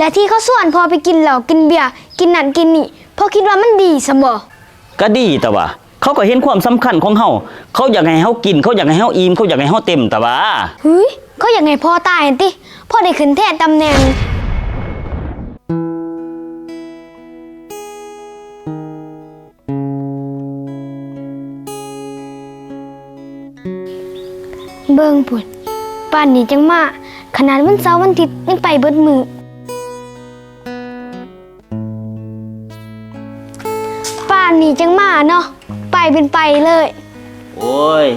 ແລະທີ່ເຂົາຊວນພໍ່ໄປກິນເຫຼົ້າກິນເບຍ ກິນນັ້ນກິນນີ້ ພໍ່ຄິດວ່າມັນດີຊຳບໍ່? ກະດີແຕ່ວ່າ ເຂົາກະເຫັນຄວາມສຳຄັນຂອງເຮົາ ເຂົາຢາກໃຫ້ເຮົາກິນ ເຂົາຢາກໃຫ້ເຮົາອີ່ມ ເຂົາຢາກໃຫ້ເຮົາເຕັມແຕ່ວ່າ. ຫືຍ ເຂົາຢາກໃຫ້ພໍ່ຕາຍຫັ້ນຕິ ພໍໄດ້ຂຶ້ນແທນຕຳແໜ່ງ. ເບິ່ງພຸ້ນ ປານນີ້ຈັ່ງມາ ຂະໜາດວັນເສົາວັນທິດຍັງໄປເບິດມື້. ປານນີ້ຈັ່ງມາເນາະ ໄປເປັນໄປເລີຍ. ໂອ້ຍ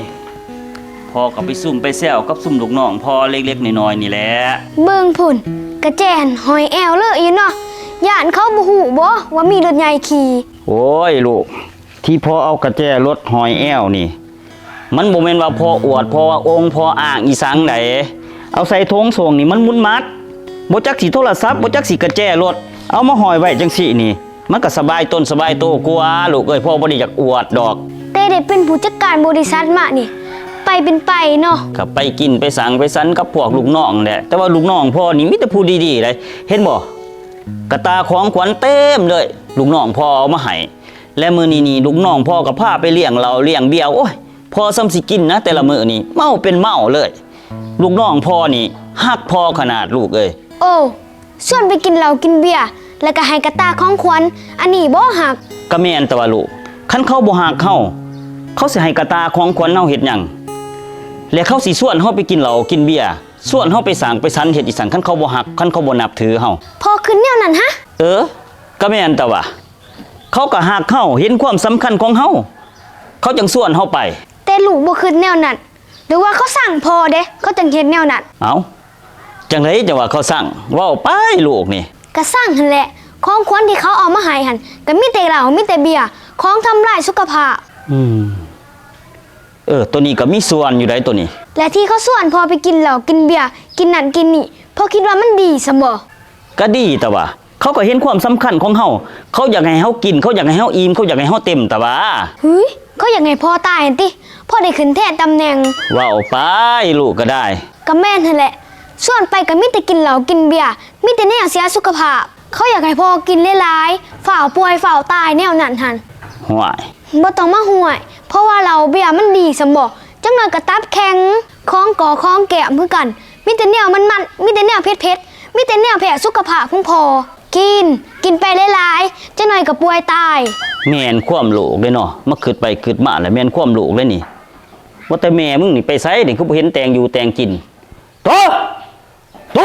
ພໍ່ກໍໄປຊຸມໄປແຊວກັບຊຸມລູກນ້ອງພໍ່ເລັກໆນ້ອຍໆນີ້ແຫຼະ. ເບິ່ງພຸ້ນ ກະແຈຫັ້ນຫ້ອຍແອວເລີຍຢູ່ເນາະ ຢ້ານເຂົາບໍ່ຮູ້ບໍວ່າມີລົດໃຫຍ່ຂີ່? ໂອ້ຍລູກ ທີ່ພໍ່ເອົາກະແຈລົດຫ້ອຍແອວນີ້ ມັນບໍ່ແມ່ນວ່າພໍ່ອວດ ພໍ່ວ່າອົ່ງ ພໍ່ອ້າງອີ່ສັງໃດ. ເອົາໃສ່ຖົງໂສ້ງນີ້ມັນໝຸນມັດ ບໍ່ຈັກຊິໂທລະສັບ ບໍ່ຈັກຊິກະແຈລົດ ເອົາມາຫ້ອຍໄວ້ຈັ່ງຊີ້ນີ້ ມັນກະສະບາຍຕົນສະບາຍໂຕກວ່າລູກເອີຍ. ພໍ່ບໍ່ໄດ້ຢາກອວດດອກ ແຕ່ໄດ້ເປັນຜູ້ຈັດການບໍລິສັດມານີ້ ໄປເປັນໄປເນາະ. ກະໄປກິນໄປສັງໄປສັນກັບພວກລູກນ້ອງແຫຼະ ແຕ່ວ່າລູກນ້ອງພໍ່ນີ້ມີແຕ່ຜູ້ດີໆໃດ ເຫັນບໍ່ ກະຕ່າຂອງຂວັນເຕັມເລີຍ ລູກນ້ອງພໍ່ເອົາມາໃຫ້. ແລະມື້ນີ້ນີ້ ລູກນ້ອງພໍ່ກໍພາໄປລ້ຽງເຫຼົ້າລ້ຽງເບຍ ໂອ້ຍ ພໍ່ສ່ຳຊິກິນນະ ແຕ່ລະມື້ນີ້ເມົາເປັນເມົາເລີຍ. ລູກນ້ອງພໍ່ນີ້ຮັກພໍ່ຂະໜາດລູກເອີຍ. ໂອ້ ຊວນໄປກິນເຫຼົ້າກິນເບຍ ແລ້ວກໍໃຫ້ກະຕ່າຂອງຂວັນ ອັນນີ້ບໍຮັກ? ກະແມ່ນແຕ່ວ່າລູກ ຄັນເຂົາບໍ່ຮັກເຮົາ ເຂົາຊິໃຫ້ກະຕ່າຂອງຂວັນເຮົາເຮັດຫຍັງ? ແລະເຂົາຊິຊວນເຮົາໄປກິນເຫຼົ້າກິນເບຍ ຊວນເຮົາໄປສັງໄປສັນເຮັດອີ່ສັງ ຄັນເຂົາບໍ່ຮັກ ຄັນເຂົາບໍ່ນັບຖືເຮົາ? ພໍ່ຄິດແນວນັ້ນຫະ? ເອີ ກະແມ່ນແຕ່ວ່າ ເຂົາກໍຮັກເຮົາ ເຫັນຄວາມສຳຄັນຂອງເຮົາ ເຂົາຈັ່ງຊວນເຮົາໄປ. ແຕ່ລູກບໍ່ຄິດແນວນັ້ນ ຫຼືວ່າເຂົາຊັງພໍ່ເດ ເຂົາຈັ່ງເຮັດແນວນັ້ນ? ເອົ້າ ຈັ່ງໃດຈັ່ງວ່າເຂົາຊັງ? ເວົ້າໄປລູກນີ້. ກະຊັງຫັ້ນແຫຼະ ຂອງຂວັນທີ່ເຂົາເອົາມາໃຫ້ຫັ້ນ ກະມີແຕ່ເຫຼົ້າ ມີແຕ່ເບຍ ຂອງທຳລາຍສຸຂະພາບ. ອືມ ເອີ ໂຕນີ້ກະມີສ່ວນຢູ່ໃດ໋ ໂຕນີ້. ແລະທີ່ເຂົາຊວນພໍ່ໄປກິນເຫຼົ້າກິນເບຍ ກິນນັ້ນກິນນີ້ ພໍ່ຄິດວ່າມັນດີຊຳບໍ່? ກະດີແຕ່ວ່າ ເຂົາກໍເຫັນຄວາມສຳຄັນຂອງເຮົາ ເຂົາຢາກໃຫ້ເຮົາກິນ ເຂົາຢາກໃຫ້ເຮົາອີ່ມ ເຂົາຢາກໃຫ້ເຮົາເຕັມແຕ່ວ່າ. ຫືຍ ເຂົາຢາກໃຫ້ພໍ່ຕາຍຫັ້ນຕິ ພໍໄດ້ຂຶ້ນແທນຕຳແໜ່ງ. ເວົ້າໄປ ລູກກໍໄດ້. ກໍແມ່ນຫັ້ນແຫຼະ ຊວນໄປກໍມີແຕ່ກິນເຫຼົ້າກິນເບຍ ມີແຕ່ແນວເສຍສຸຂະພາບ. ເຂົາຢາກໃຫ້ພໍ່ກິນຫຼາຍໆ ຟ້າວປ່ວຍຟ້າວຕາຍແນວນັ້ນຫັ້ນ. ຫ້ວຍ ບໍ່ຕ້ອງມາຫ້ວຍ ເພາະວ່າເຫຼົ້າເບຍມັນດີຊຳບໍ່? ຈັກໜ້ອຍກໍຕັບແຂງ ຂອງກໍຂອງແກ້ມຄືກັນ ມີແຕ່ແນວມັນໆ ມີແຕ່ແນວເຜັດໆ ມີແຕ່ແນວແພ້ສຸຂະພາບຂອງພໍ່. ກິນ ກິນໄປຫຼາຍໆ ຈັກໜ້ອຍກໍປ່ວຍຕາຍ. ແມ່ນຄວາມລູກເດ້ເນາະ ມາຄິດໄປຄິດມາແລ້ວແມ່ນຄວາມລູກເດ້ນີ້. ວ່າແຕ່ແມ່ມຶງນີ້ໄປໃສນີ້ ຄືບໍ່ເຫັນແຕ່ງຢູ່ແຕ່ງກິນ? ໂຕ! ໂຕ!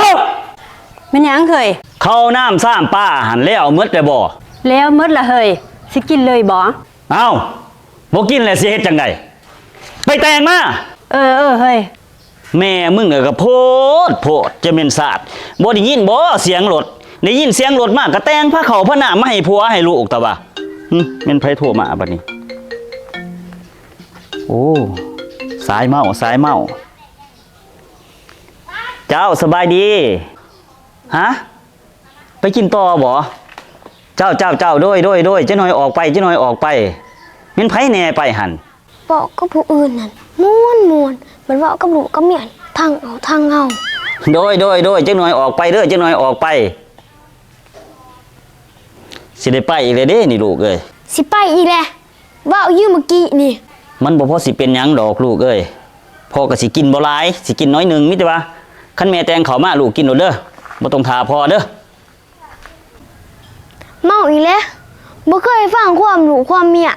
ແມ່ນຫຍັງເຮີ້ຍ? ເຂົ້ານ້ຳຊາມປາຫັ້ນແລ້ວໝົດແລ້ວບໍ່? ແລ້ວໝົດລະເຮີ້ຍ ຊິກິນເລີຍບໍ່? ເອົ້າ ບໍ່ກິນແລ້ວຊິເຮັດຈັ່ງໃດ? ໄປແຕ່ງມາ. ເອີ ເອີ ເຮີ້ຍ. ແມ່ມຶງກໍໂພດໂພດ ຈະແມ່ນຊາດ ບໍ່ໄດ້ຍິນບໍ່ສຽງລົດ? ໄດ້ຍິນສຽງລົດມາກໍແຕ່ງພາເຂົ້າພານ້ຳມາໃຫ້ຜົວໃຫ້ລູກຕະຫວາ. ຫຶ ແມ່ນໃຜໂທມາບັດນີ້? ໂອ້ ສາຍເມົາ ສາຍເມົາ. ເຈົ້າ ສະບາຍດີ. ຫະ ໄປກິນຕໍ່ບໍ່? ເຈົ້າ ເຈົ້າ ເຈົ້າ ໂດຍ ໂດຍ ໂດຍ ຈັກໜ້ອຍອອກໄປ ຈັກໜ້ອຍອອກໄປ. ແມ່ນໃຜແດ່ໄປຫັ້ນ? ເວົ້າກັບຜູ້ອື່ນຫັ້ນມ່ວນໆ ບັດເວົ້າກັບລູກກັບເມຍຫັ້ນ ທັງເອົາທັງເອົາ. ໂດຍ ໂດຍ ໂດຍ ຈັກໜ້ອຍອອກໄປເດີ້ ຈັກໜ້ອຍອອກໄປ. ຊິໄດ້ໄປອີກແລ້ວເດ້ນີ້ລູກເອີຍ. ຊິໄປອີກແລ້ວ ເວົ້າຢູ່ມື້ກີ້ນີ້. ມັນບໍ່ພໍຊິເປັນຫຍັງດອກລູກເອີຍ. ພໍ່ກໍຊິກິນບໍ່ຫຼາຍ ຊິກິນໜ້ອຍໜຶ່ງ ມີແຕ່ວ່າຄັນແມ່ແຕ່ງເຂົ້າມາ ລູກກິນໂລດເດີ້ ບໍ່ຕ້ອງຖ້າພໍ່ເດີ້. ເມົາອີກແລ້ວ ບໍ່ເຄີຍຟັງຄວາມລູກຄວາມເມຍ.